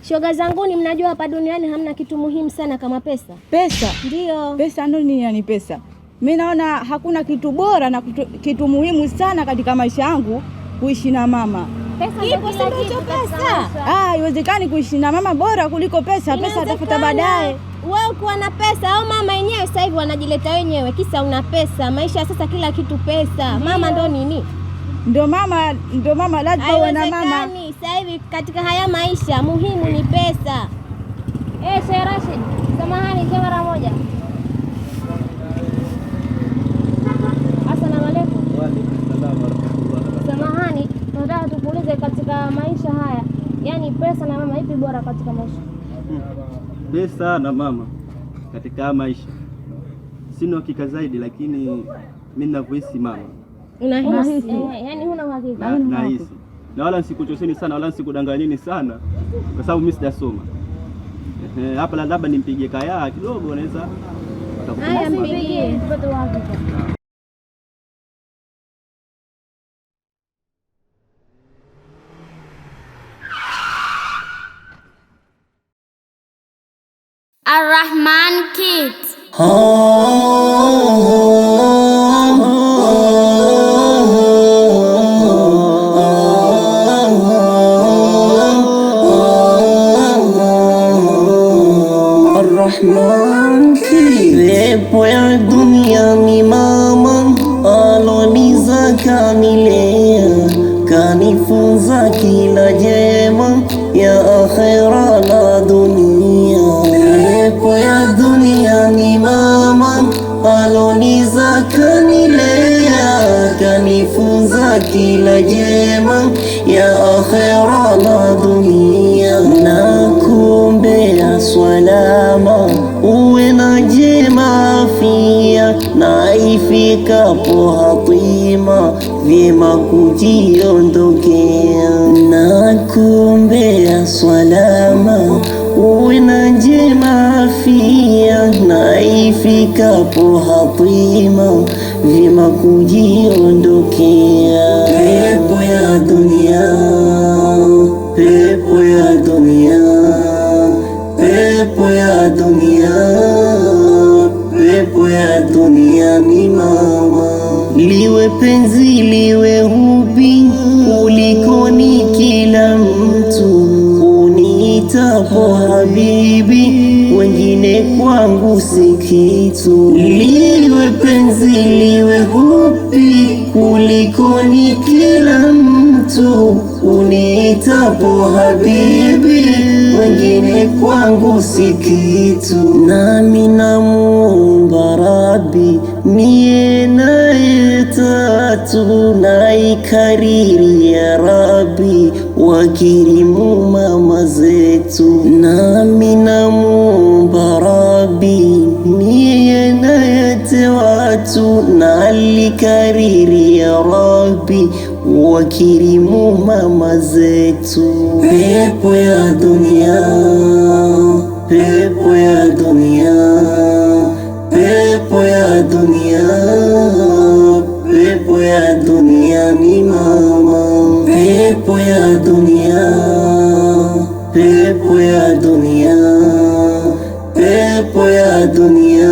Shoga zanguni, mnajua hapa duniani hamna kitu muhimu sana kama pesa. Pesa Ndio. pesa ndo nini? Yani pesa, mi naona hakuna kitu bora na kitu muhimu sana katika maisha yangu kuishi na mama. Pesa Ipo, ndio si kila ndio kitu katika pesa? maisha. Ah, haiwezekani kuishi na mama bora kuliko pesa. Pesa atafuta Inawezekana. baadaye. Wewe ukiwa na pesa au mama yenyewe sasa hivi wanajileta wenyewe, kisa una pesa. Maisha ya sasa kila kitu pesa. Mama ndo nini? Ndio mama, ndio mama, lazima uwe na mama. Haiwezekani. Sasa hivi katika haya maisha muhimu ni pesa. Eh, Sheikh Rashid, samahani njoo mara moja. Asalamu alaykum. Samahani, tunataka tukuulize katika maisha haya, yaani pesa na mama, ipi bora katika maisha? Pesa na mama katika maisha sina uhakika zaidi, lakini mimi ninavyohisi mama Unahisi? Eh, yaani huna uhakika. nahisi na wala nisikuchosheni sana wala nisikudanganyeni sana, kwa sababu mimi sijasoma. Ehe, hapa labda nimpigie kayaa kidogo, naweza Haya, mpigie. Tupate uhakika. Arrahman Kids. Arrahman, pepo ya dunia ni mama aloniza, kanilea, kanifunza kila jema ya akhera na dunia. Pepo ya dunia ni mama aloniza, kanilea, kanifunza kila jema ya akhera na dunia. Na kuombea swalama uwe na jema afia, na ifikapo hatima vyema kujiondokea. Na kuombea swalama uwe na njema afia, na ifikapo hatima vyema kujiondokea. Pepo ya dunia, pepo ya dunia, pepo ya dunia, pepo ya dunia ni mama. Liwe penzi liwe hubi, kuliko ni kila mtu uniitapo habibi, wengine kwangu si kitu. Liwe penzi liwe hubi, kuliko ni kila mtu uniitapo habibi, wengine kwangu si kitu. Nami namuomba Rabbi mie naye tatu, naikariri ya Rabbi wakirimu mama zetu. Nami namuomba Rabbi mie naye watu, nalikariri ya Rabbi wakirimu mama zetu. Pepo ya dunia, pepo ya dunia, pepo ya dunia, pepo ya dunia ni mama. Pepo ya dunia, pepo ya dunia, pepo ya dunia,